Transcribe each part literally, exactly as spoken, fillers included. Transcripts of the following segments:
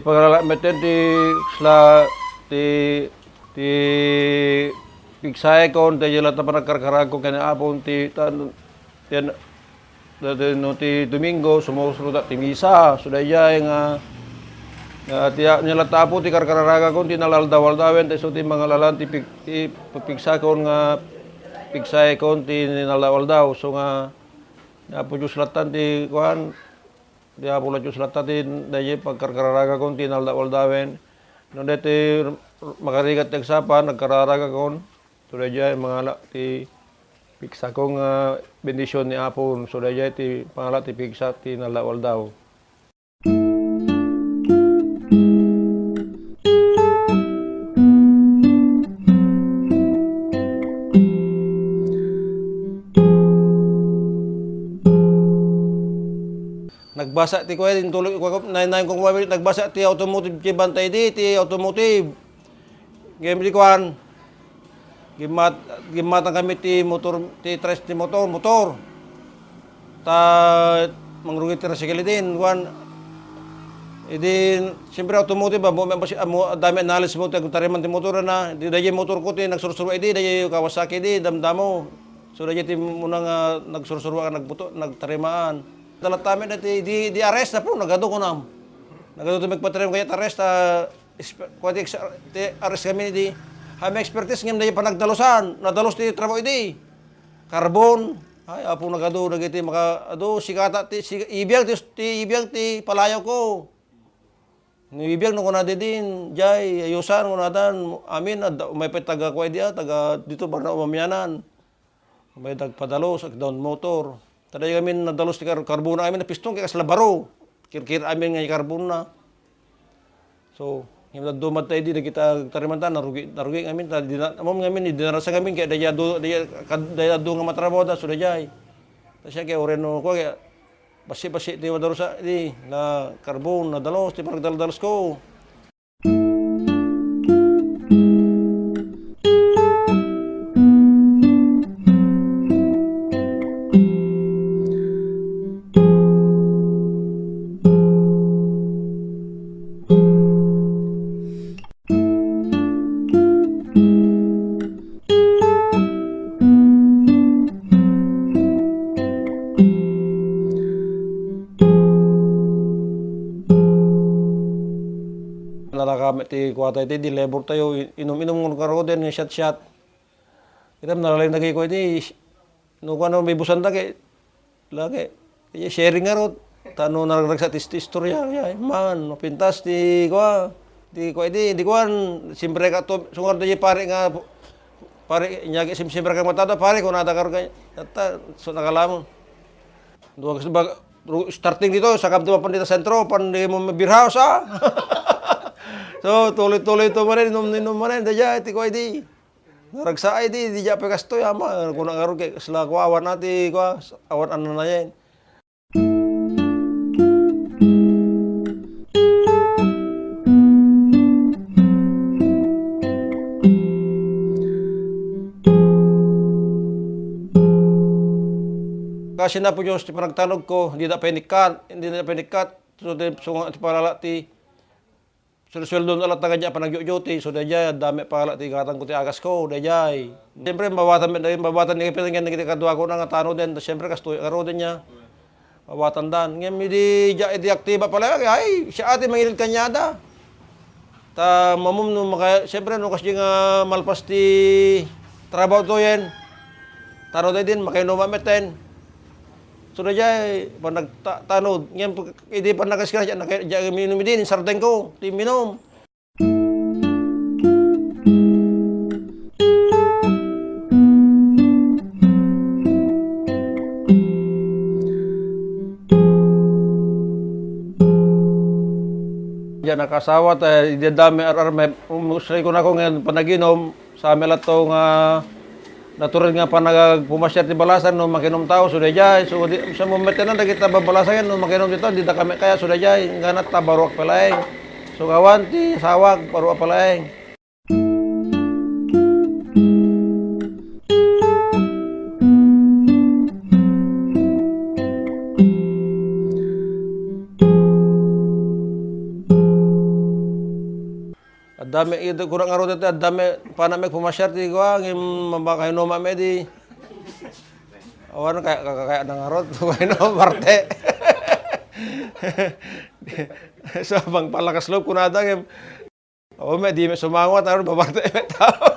Paglalak metten ti sla-, ti, ti pigsaekon, ti latta panagkarkaragko ken ni Apon, ti tan-, ti an-, dati no ti Domingo, sumusuroda ti misa. So, daydiay nga, nga ti, ni latta Apo ti karkararagakon, ti nalaldawaldawen, ta isu ti mangalalan ti pig-, ti pigsakon nga pigsaekon ti nalaldawaldaw. So nga, ni Apo Dios lattan ti kuan, Ti Apo la Dios latta ti daydiay pagkarkararagakon ti nalda-, aldawen. No daytoy makarigat ti agsapa, nagkararagakon. So daydiay mangala ti pigsako nga bendision ni Apo. So daydiay ti pangala ti pigsa ti nalda-, aldaw. Nagbasa ti kuan, intuloy ko, nay-, nay-, ko, nagbasa ti automotive ti bantay di, ti automotive. Ngem di kuan, gimmat-, gimmatan kami ti motor, ti tres ti motor, motor. Ta mangrugi ti tricycle din, kuan. Idi, siyempre, automotive, amo, amo, amo, dami knowledge mo, ti agtariman ti motor na. Di, daydiay motor ko, ti nagsursuro, idi, daydiay Kawasaki, di, damdamo. So, daydiay ti muna nga nagsursuro, nga nagbuto, nagtarimaan. Talattamen na ti, di, di arrest na po, nagado ko nam. Nagado ti magpatarim, kaya arrest, ah, Exper-, kuan ti ex-, ti ares kami di, ha, may expertise ngem daydiay panagdalusan, nadalos ti trabaho idi. Karbon, ay, apo nagadu, dagiti maka-, adu, sikata ti, si-, ibiag ti, ti, ibiag ti palayo ko. No ibiag no kunada din, jay, ayusan, kunadan, amin, ad-, may pa taga kuan idi, ah, taga dito, Barna Umamianan. May dagpadalos, agdaun motor. Taday amin nadalus ti kar-, karbon amin, napistong kay kasla baro. Kirkir amin nga karbon na. So, ngem nadumad tayo di, dagita agtariman ta, narugi, narugi ngamin, ta, di na, amom ngamin, di narasa ngamin, kaya dayay adu, dayay, kad-, dayay adu nga matrabaho da, so dayay. Ta siya, kaya oreno ko, kaya basi-basi ti madarusa, di, na karbon, nadalus, ti panagdaldalus ko. Nalaka met ti kuatayo iti, di labor tayo, i-, inum-inum ngaruden nga shot-shot. Kita nalalim na kayo iti, no kuano, may busan ta kay, lagi, kay sharing ngarud. Ta no naragsak ti isto-, istorya, ya, man, mapintas ti, kua, ti, kua, di, di kuan, siyempre ka to, sungar di pare nga, pare, inyagi, sim-, siyempre ka matado, pare, kunada ka rin kay, tatta, so, nakalamon. Duwag, bag-, ru-, starting dito, sakam ti mapan dito sentro, pan di mo beer house, ah. So, tuloy-tuloy to manen, inom-inom manen, dayay, ti, kua, di. Naragsaay di, di ja pay kastoy, ama. Kuna ngarud kay kasla ko, awan ati, kua, awan ananayen. Kasi na po Diyos, ti panagtanog ko, hindi na pay nikkat, hindi na pay nikkat. So, di, so, nga, ti palala, ti, Suelsueldo na latta nga diay panagyo-duty, so daydiay, adda met pala ti gatangko ti agasko, daydiay. Siyempre, mawatan met, mawatan ni kapitan nga nagiti kaduako na nga tanoden, siyempre, kastoy, karoden niya. Mawatan dan. Ngem, idi, diay, idi aktiba pala, ay, siya ati mangilid kaniada. Ta, mamum, no, maka-, siyempre, no, kasi nga malpas ti trabaho to yan. Tanoden din, makainom met ten. So, daydiay, panagta-, tanod. Ngem, idi pannakaskara, diay, naka-, diay, minum idi, sardengko, ti minum. Diay, nakaasawa, ta, idi dami, ar-, ar-, may, umusay ko na ko, ngayon, panaginom, Sa amin latta nga natural nga panagpumasiar ti balasang no makinom tao, so daydiay. So, di, sa moment na dagita babalasangen no makinom dita, dida kami kaya, so daydiay. Ngana ta baro a palaeng. So, awan ti sawag, baro a palaeng. Dami ito, kuna ngarud iti, dami, pana mi pumasiar ti kua, ngem mabakainuma mi di. Awan, kaya, kaya, kaya na ngarud, no, parte. So, pangpalakas loob, kunada, ngem, awan, may di mi sumangot, awan, babarte, may tao.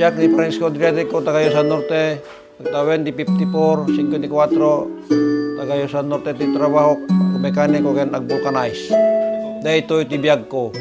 Siak ni Francisco Adriatico, taga Yusao Norte, agtawen ti fifty-four, cincuenta y cuatro, taga Yusao Norte ti trabahok, agmekaniko ken agvulcanize. Daytoy ti biagko.